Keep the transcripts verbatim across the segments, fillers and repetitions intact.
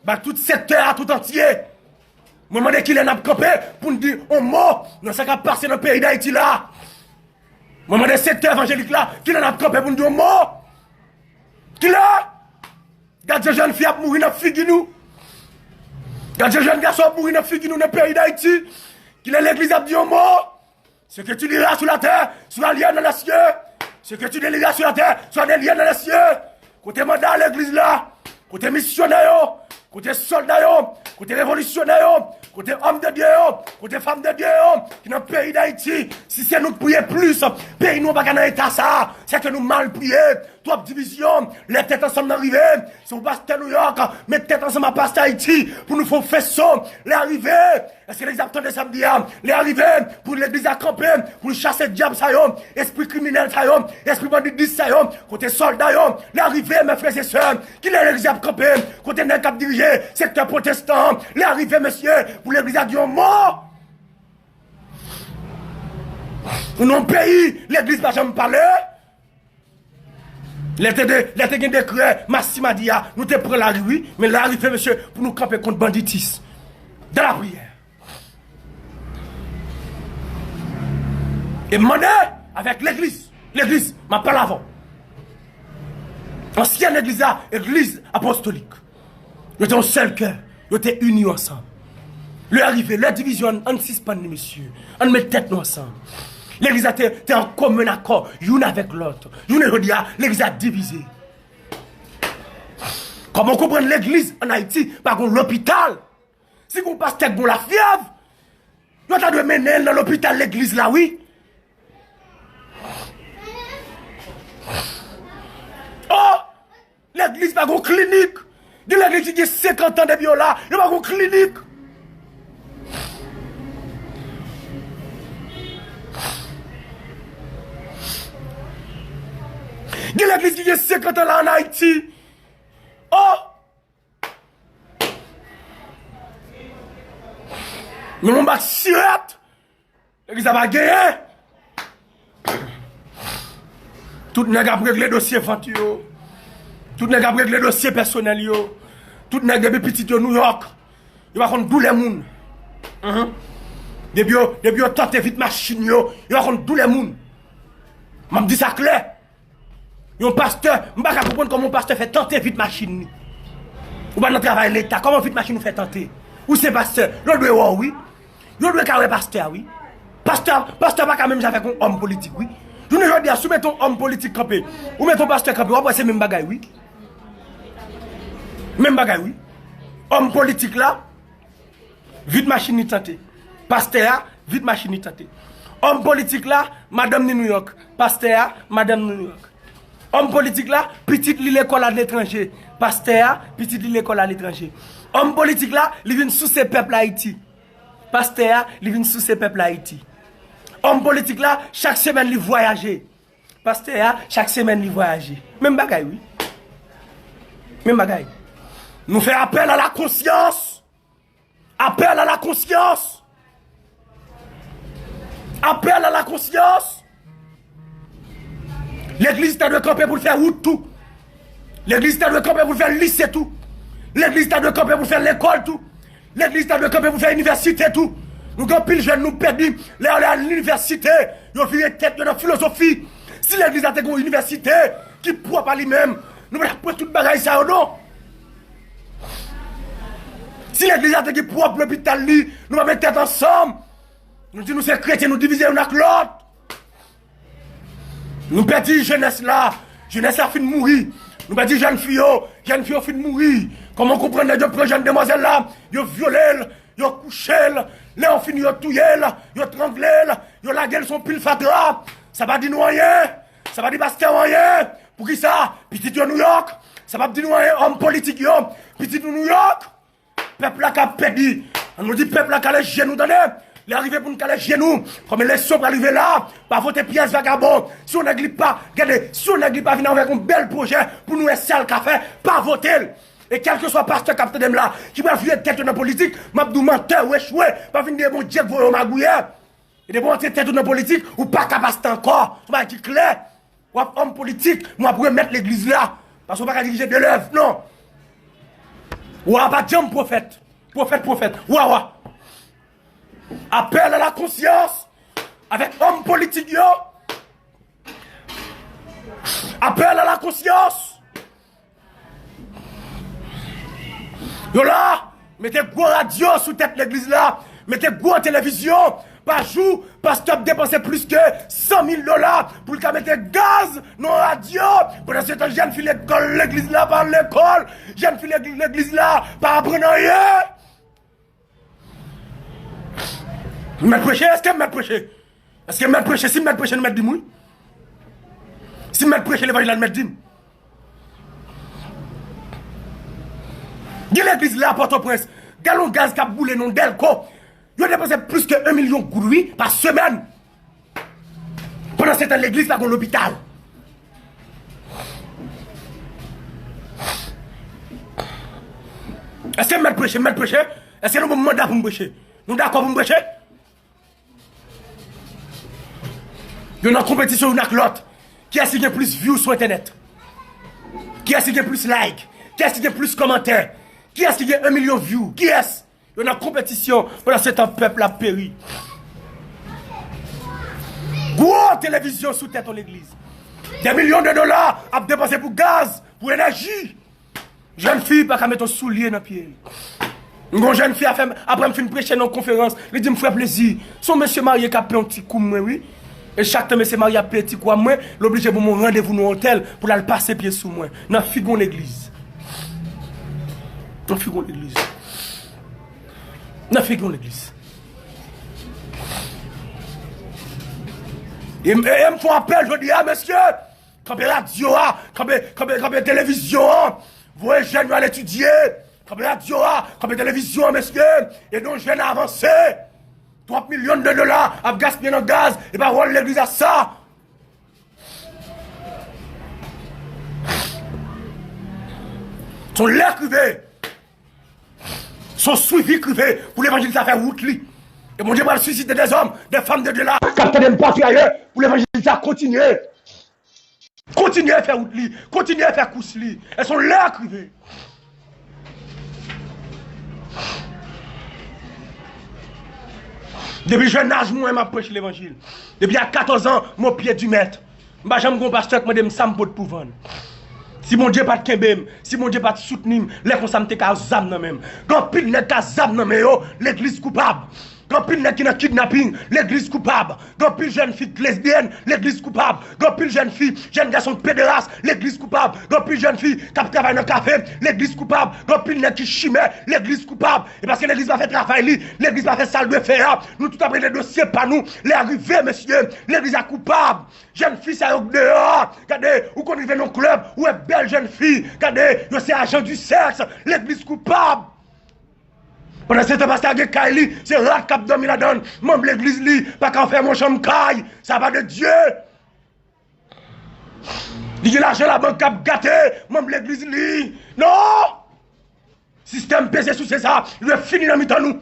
Ba tout sektè a tout antye. Mwen mande kilè n ap kanpe pou n di yon mo nan sa k ap pase nan peyi Dayiti la. Mwen mande sektè evanjelik la, kilè n ap kanpe pou n di yon mo? Kilè? Gad jan jèn fi ap mouri nan figi nou. Gad jan jèn gason ap mouri nan figi nou nan peyi Dayiti. Kilè legliz ap di yon mo? Ce que tu liras sur la terre sera lié dans les cieux. Ce que tu délieras sur la terre sera délié dans les cieux. Kote manda legliz la? Kote misyonè yo? Kote sòlda yo? Kote revolisyonè yo? Kote òm de Dye yo? Kote fanm de Dye yo ki nan peyi Dayiti? Si se nou k priye plis, peyi nou pa ka nan eta sa a. Se ke nou mal priye. Twòp divizyon. Lè tèt ansanm nan rive, se pou pastè Nouyòk met tèt ansanm ak pastè Ayiti pou nou fè yon feso. Lè a rive, èske legliz ap tande sa m di a? Lè a rive pou legliz la kanpe, pou l chase dyab sa yo, espri kriminèl sa yo, espri bandidis sa yo, kote sòlda yo. Lè a rive, mè frè e sè, kilè legliz ap kanpe? Kote nèg k ap dirije sektè pwotestan an? Lè a rive, mesye, pou legliz la di yon mo. Nou nan yon peyi legliz pa janm pale. Lè te, de, lè te gen dekrè Massimadi a, nou te pran lari, wi. Men lari fè, mesye, pou nou kanpe kont banditis. Dan lapriyè. E m mande avèk legliz. Legliz, m ap pale avè w. Ansyen legliz la, legliz apostolik. Yo te yon sèl kè. Yo te ini yo ansanm. Lè a rive, lè divizyon an, ann sispann li, mesye. Ann met tèt nou ansanm. Legliz la te, te an komen akò, youn avèk lòt. Jounen jodi a, legliz la divize. Kòman w konprann legliz ann Ayiti pa gon lopital? Si gon pastè k gon lafyèv, yo ta dwe mennen l nan lopital legliz la, wi. Oh! Legliz pa gon klinik. Gen legliz ki gen senkant an depi yo la, yo pa gon klinik. Gen legliz ki gen senkant an la ann Ayiti. Oh! Men yon bak sirèt. Legliz la pa genyen. Tout nèg ap regle dosye vant yo. Tout nèg ap regle dosye pèsonèl yo. Tout nèg depi pitit yo Nouyòk, yo pa konn doulè moun. Mhm. Depi yo, depi yo tante vit machin yo, yo pa konn doulè moun. M ap di sa klè. Yon pastè, m pa ka konprann kòman yon pastè fè tante vit machin li. Ou pa nan travay leta, kòman vit machin ou fè tante? Ou se pastè, yo dwe wè w, wi. Yo dwe ka wè pastè a, wi. Pastè, pastè pa ka menm jan avèk yon òm politik, wi. Jounen jodi a, si w mete yon òm politik kanpe, ou mete yon pastè kanpe, w ap wè se menm bagay, wi. Menm bagay, wi. Òm politik la, vit machin li tante. Pastè a, vit machin li tante. Òm politik la, madanm ni Nouyòk. Pastè a, madanm ni Nouyòk. Òm politik la, pitit li lekòl aletranje. Pastè a, pitit li lekòl aletranje. Òm politik la, li vin souse pèp la Ayiti. Pastè a, li vin souse pèp la Ayiti. Òm politik la, chak semèn li vwayaje. Pastè a, chak semèn li vwayaje. Menm bagay, wi. Menm bagay. Nou fè apèl a la konsyans. Apèl a la konsyans. Apèl a la konsyans. Legliz ta dwe kanpe pou l fè wout tou. Legliz ta dwe kanpe pou l fè lise tou. Legliz ta dwe kanpe pou l fè lekòl tou. Legliz ta dwe kanpe pou fè inivèsite tou. Nou gen anpil jèn nou pèdi. Lè yo al inivèsite, yo vire tèt yo nan filozofi. Si legliz la te gen yon inivèsite ki pwòp a li menm, nou pa t ap pran tout bagay sa yo non. Si legliz la te gen pwòp lopital li, nou pa met tèt ansanm. Nou di nou se kretyen, nou divize youn ak lòt. Nou pèdi jenès la. Jenès la fin mouri. Nou pèdi jèn fi yo. Jèn fi yo fin mouri. Kòman w konprann nèg yo pran jèn demwazèl la, yo vyole l, yo kouche l, lè yo fini yo touye l, yo trangle l, yo lage l sou yon pil fatra? Sa pa di nou anyen. Sa pa di pastè yo anyen. Poukisa? Pitit yo Nouyòk. Sa p ap di nou anyen, òm politik yo. Pitit nou Nouyòk. Pèp la ka pèdi. Ann nou di pèp la kale je nou, tande. Lè a rive pou n kale je nou. Kòm eleksyon pral rive la, pa vote pyès vagabon. Si yon nèg li pa, gade, si yon nèg li pa vin avèk yon bèl pwojè pou nou wè sa l ka fè, pa vote l. E kèlkeswa pastè k ap tande m la, ki pral vire tèt yo nan politik, m ap di w mantè ou echwe, pa vin di e Bondye k voye w magouyè. E depi w antre tèt ou nan politik, ou pa ka pastè ankò. Se yon bagay ki klè. W ap òm politik, men w ap remèt legliz la. Paske w pa ka dirije de lèv, non. Wa pa janm pwofèt. Pwofèt, pwofèt. Wa, wa. Apèl a la konsyans avèk òm politik yo. Apèl a la konsyans. Yo la, mete gwo radyo sou tèt legliz la, mete gwo televizyon. Pa jou, pastè ap depanse plis ke san mil dola pou l ka mete gaz nan radyo. Pandan se tan, jèn fi lekòl legliz la pa lekòl, jèn fi leg- legliz la pa aprann anyen. M mèt preche? Èske m mèt preche? Èske m mèt preche? Si m mèt preche, nou mèt di m wi. Si m mèt preche levanjil la, nou mèt di m. Gen legliz la, Pòtoprens, galon gaz k ap boule nan dèlko. Yo depanse plis ke yon milyon goud, wi, pa semèn. Pandan se tan, legliz pa gen lopital. Èske m mèt preche? M mèt preche? Èske nou ban m manda pou m preche? Nou dakò pou m preche? Yo nan konpetisyon youn ak lòt. Kiyès ki gen plis view sou entènèt? Kiyès ki gen plis like? Kiyès ki gen plis kòmantè? Kiyès ki gen yon milyon view? Kiyès? Yo nan konpetisyon, pandan se tan pèp la ap peri. Gwo televizyon sou tèt yon legliz. Dè milyon de dola ap depanse pou gaz, pou enèji. Jèn fi pa ka mete yon soulye nan pye l. M gon jèn fi a fè m, apre m fin preche nan yon konferans, li di m, "Frè Plezi, se yon mesye marye k ap peye yon ti kou mwen, wi. E chak tan mesye marye ap peye ti kou a mwen, l oblije ban m yon randevou nan yon otèl pou l al pase pye sou mwen." Nan figi yon legliz. Nan figi yon legliz. Nan figi yon legliz. E m, e m fè yon apèl jodi a, mesye. Kanpe radyo a, kanpe, kanpe, kanpe televizyon an. Voye jèn yo al etidye. Kanpe radyo a, kanpe televizyon an, mesye. Ede yon jèn avanse. Twòp milyon de dola ap gaspiye nan gaz. E pa wòl legliz a sa. Se yon lè k rive. Se yon swivi k rive pou levanjil sa fè wout li. E Bondye pral sisite dèzòm, dè fanm de Dye la k ap tande m patou ayè pou levanjil sa kontinye. Kontinye fè wout li, kontinye fè kous li. E se yon lè k rive. Depi jennaj mwen, m ap preche levanjil. Depi a katòz an, m o pye di mèt. M pa janm gen yon pastè k mande m sa m pot pou vann. Si Bondye pa t kenbe m, si Bondye pa t soutni m, lè konsa m te ka zam nan men m. Gen anpil nèg ka zam nan men yo, legliz koupab. Gen anpil nèg ki nan kidnaping, legliz koupab. Gen anpil jèn fi lesbyèn, legliz koupab. Gen anpil jèn fi, jèn gason pederas, legliz koupab. Gen anpil jèn fi k ap travay nan kafe, legliz koupab. Gen anpil nèg ki chimè, legliz koupab. E paske legliz pa fè travay li, legliz pa fè sa l dwe fè a, nou tout ap regle dosye pa nou. Lè a rive, mesye, legliz la koupab. Jèn fi sa yo k deyò a, gade, ou konn rive nan klèb, ou wè bèl jèn fi, gade, yo se ajan di sèks, legliz koupab. Pandan se tan, pastè a gen kay li, se rat k ap dòmi ladan l, manm legliz li pa ka fè yon chanm kay, sa pa de Dye. Li gen lajan labank k ap gate manm legliz li. Non! Sistèm peze souse sa, li dwe fini nan mitan nou.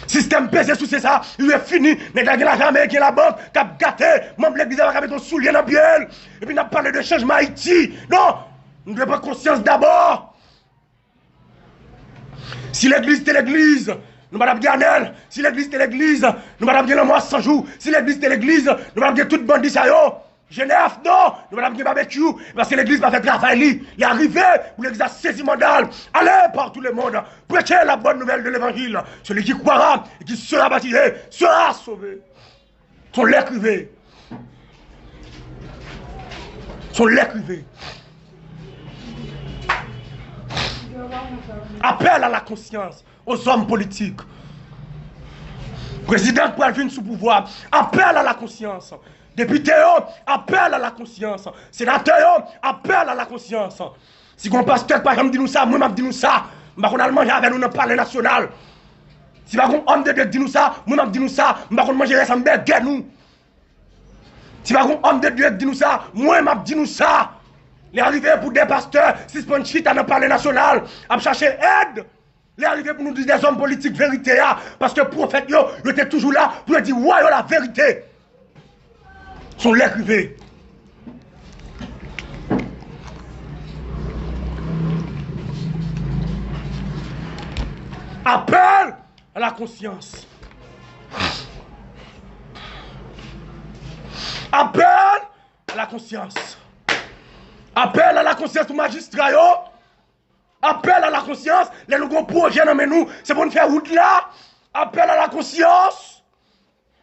Sistèm peze souse sa, li dwe fini. Nèg la gen lajan ameriken, labank k ap gate manm legliz la, pa ka mete yon soulye nan pye l. Epi n ap pale de chanjman Ayiti. Non! Nou dwe pran konsyans dabò. Si legliz te legliz, nou pa t ap gen Anèl. Si legliz te legliz, nou pa t ap gen Lanmò a san jou. Si legliz te legliz, nou pa t ap gen tout bandi sa yo. Jenèf, non, nou pa t ap gen babekyou, paske legliz pa fè travay li. Li arive pou legliz la sezi manda l. Allez par tout le monde, prêchez la bonne nouvelle de l'évangile. Celui qui croira et qui sera baptisé sera sauvé. Se yon lè k rive. Se yon lè k rive. Appel à la conscience aux hommes politiques. Prezidan k pral vin sou pouvwa, apèl a la konsyans. Depite yo, apèl a la konsyans. Senatè yo, apèl a la konsyans. Si gon pastè k pa janm di nou sa, mwen m ap di nou sa. M pa konn al manje avè nou nan Palè Nasyonal. Si pa gon òm de Dye k di nou sa, mwen m ap di nou sa. M pa konn manje rès anbègè nou. Si pa gon òm de Dye k di nou sa, mwen m ap di nou sa. Lè a rive pou de pastè sispann chita nan Palè Nasyonal ap chache èd. Lè a rive pou nou di dèzòm politik verite a, paske pwofèt yo, yo te toujou la pou yo di wa yo laverite. Se yon lè k rive. Apèl a la konsyans. Apèl a la konsyans. Apèl a la konsyans pou majistra yo. Apèl a la konsyans, lè nou gen yon pwojè nan men nou, se pou n fè wout la. Apèl a la konsyans.